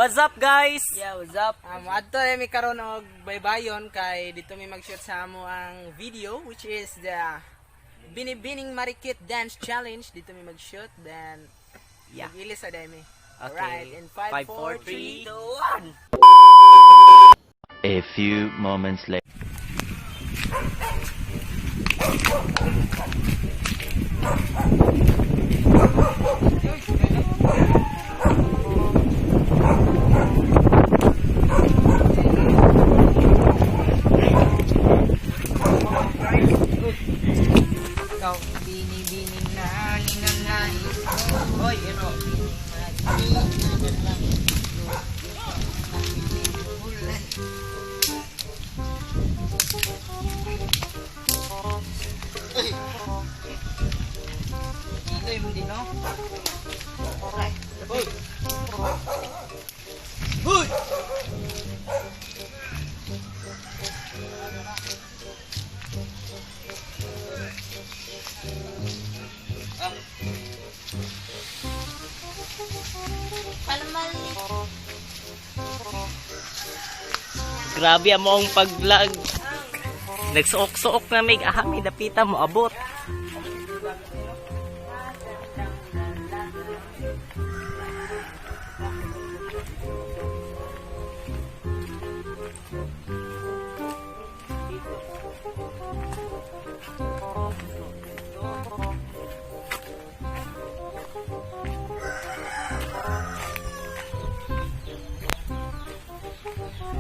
What's up, guys? Yeah, what's up? Adto na mi karon og baybayon kay dito mi mag-shoot sa amo ang video, which is the Binibining Marikit Dance Challenge. Dito mi mag-shoot, then mag-ilis sa mi. Okay. Alright, in 5, 5, 4, 4, 3, 3, 2, 1. A few moments later. Ikaw, bini-bining na, ninang nais. Hoy, ano? Dito yung din, no? Hoy! Hoy! Grabe ang moong pag-vlog. Nagsuok-suok na may aha, may dapita mo abot.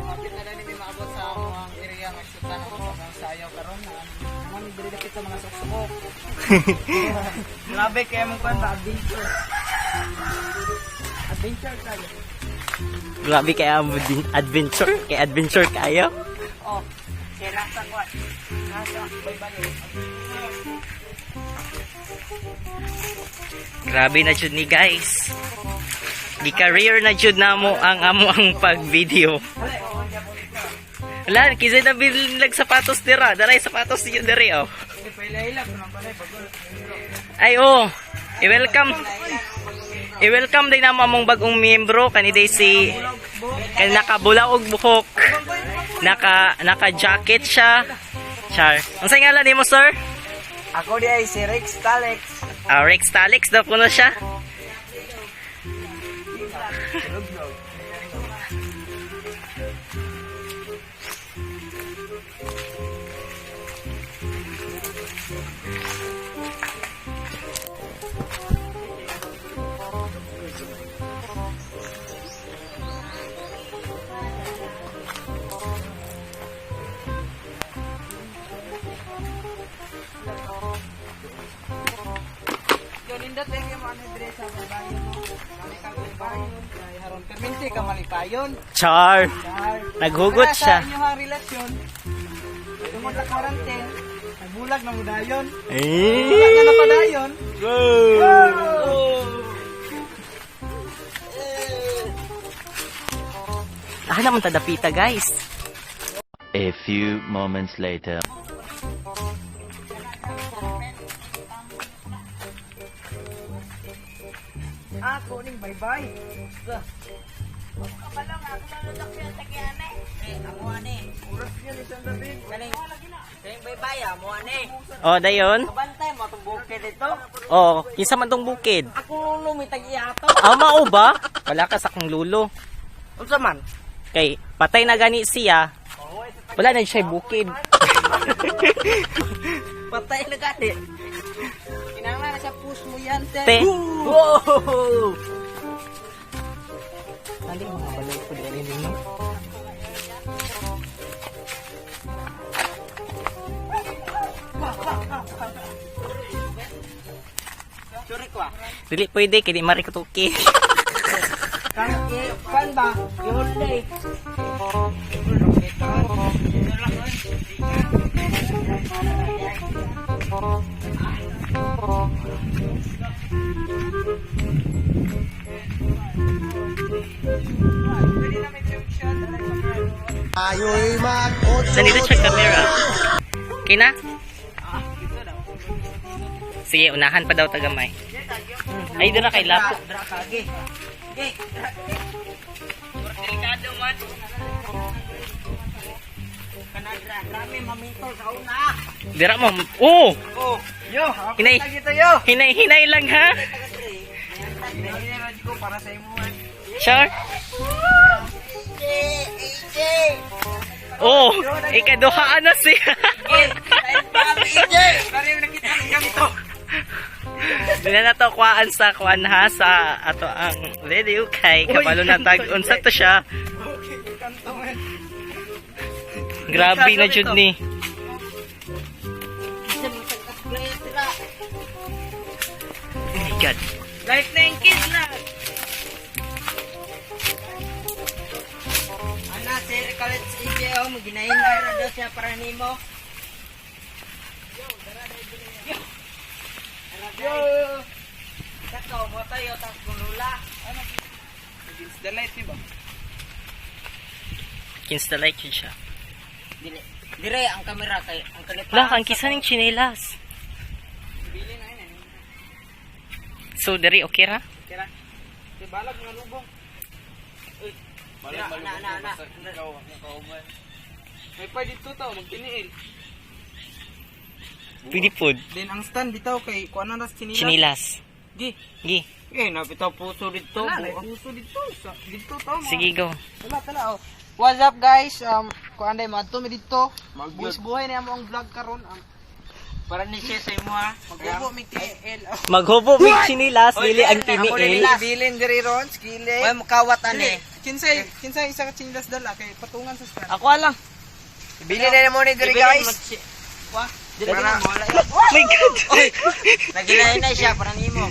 Kapit na lang mi maabot sa amo ang area nga shootan ako sa mga sayaw karon. Mami diri dapit sa mga suksok. Grabe kaya mong kwenta, adventure. Adventure tayo. Grabe kaya mo din adventure. Kay adventure kayo. Oh, kaya nasa kwan. Nasa baybayon. Grabe na jud ni, guys. Di career na jud namo ang amo ang pag-video. Wala, kisa na bilag sapatos dira. Daray sapatos niyo diri oh. Ay oh, i-welcome. I-welcome din namo among bagong miyembro kani day si kani nakabula og buhok. Naka jacket siya. Char. Unsa ngalan nimo, sir? Ako di ay si Rex Talex. Ah, Rex Talix daw kuno siya. Yo nindot lang yung mga diri sa baybayon mo. Kami kang baybayon kay haron perminti ka malipayon. Char. Char. Naghugot Kaya siya. sa inyong relasyon, tungod sa quarantine, nagbulag na mo dayon. Eh. Wala na napadayon. Ah, naman tadapita, guys. A few moments later. Ako ning bye-bye. Ako ani. Kaning kaning baybaya mo ani. Oh, dayon. Kabantay mo atong bukid dito. Oh, kinsa man tong bukid? Ako lulo may tag-iyato. Ah, mao ba? Wala ka sa akong lulo. Unsa man? Kay patay na gani siya. Wala na siya bukid. Patay na gani. Kinahanglan na siya push mo yan, te. Te. Wow! Dali mga balay ko di rin no. Sure ko ah. Dili pwede kay di marikutuki. Kang kan ba? Ihulay. Sa nito siya camera. Okay na? Sige, unahan pa daw tagamay. Ay, doon na kay Lapo. Dra kage. Ge. Kanadra, rami maminto sa una. Dira mo. Oh! Oh, Yo, Hinay. kita yo. Hinay-hinay lang ha. Hinay ra ko para sa imo. Sure? AJ, AJ. Oh, ikaduhaan na siya. AJ. Para yung nakita ang ganito. Di na nato kuhaan sa kuan ha sa ato ang video kay kabalo na tag unsa to siya. Okay, kanto man. Grabe na jud ni. Oh my God. Life na yung kids na. Ana, sir, kalit si AJ, oh, maginahin na ra daw siya para nimo. Yo. Sakaw mo tayo, tapos gulula. Against the light ni ba? Kinsta like jud siya. Dili. Dire ang kamera kay ang kalipan. Lah, ang kisa ning chinelas. Bili na yun. Eh. So diri okay ra? Kira. Di balag mga lubong. Uy, Ana, ana, ana. May pa dito to, magtiniil. Pwede pod. Then ang stand bitaw kay kuan na ras chinilas. Chinelas. Gi. Gi. Eh, napitaw puso dito. Wala, may puso dito. Sa, dito to. Mga. Sige go. Tala, tala, oh. What's up guys? Kuan day madto mi dito. Buwis buhay na mo ang vlog karon. Para ni siya sa imo ha. Maghubo mi TL. Maghubo mig chinelas dili ang tiniil. Bilin diri ron, skile. Way mukawat ani. Kinsay, kinsay isa ka chinilas dala kay patungan sa stand. Ako lang. Bilin na mo ni diri guys. Wa, dili na mo wala. My God. Nagilain na siya para nimo.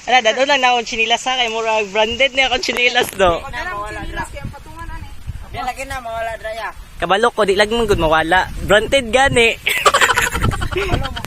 Ala, dadon lang na akong chinilas ha. Kay murag branded na akong chinilas do. Pagdala mo chinilas kay ang patungan ani. Di lagi na mawala draya. Kabalo ko, di lang man gud mawala. Branded gani. Wala mo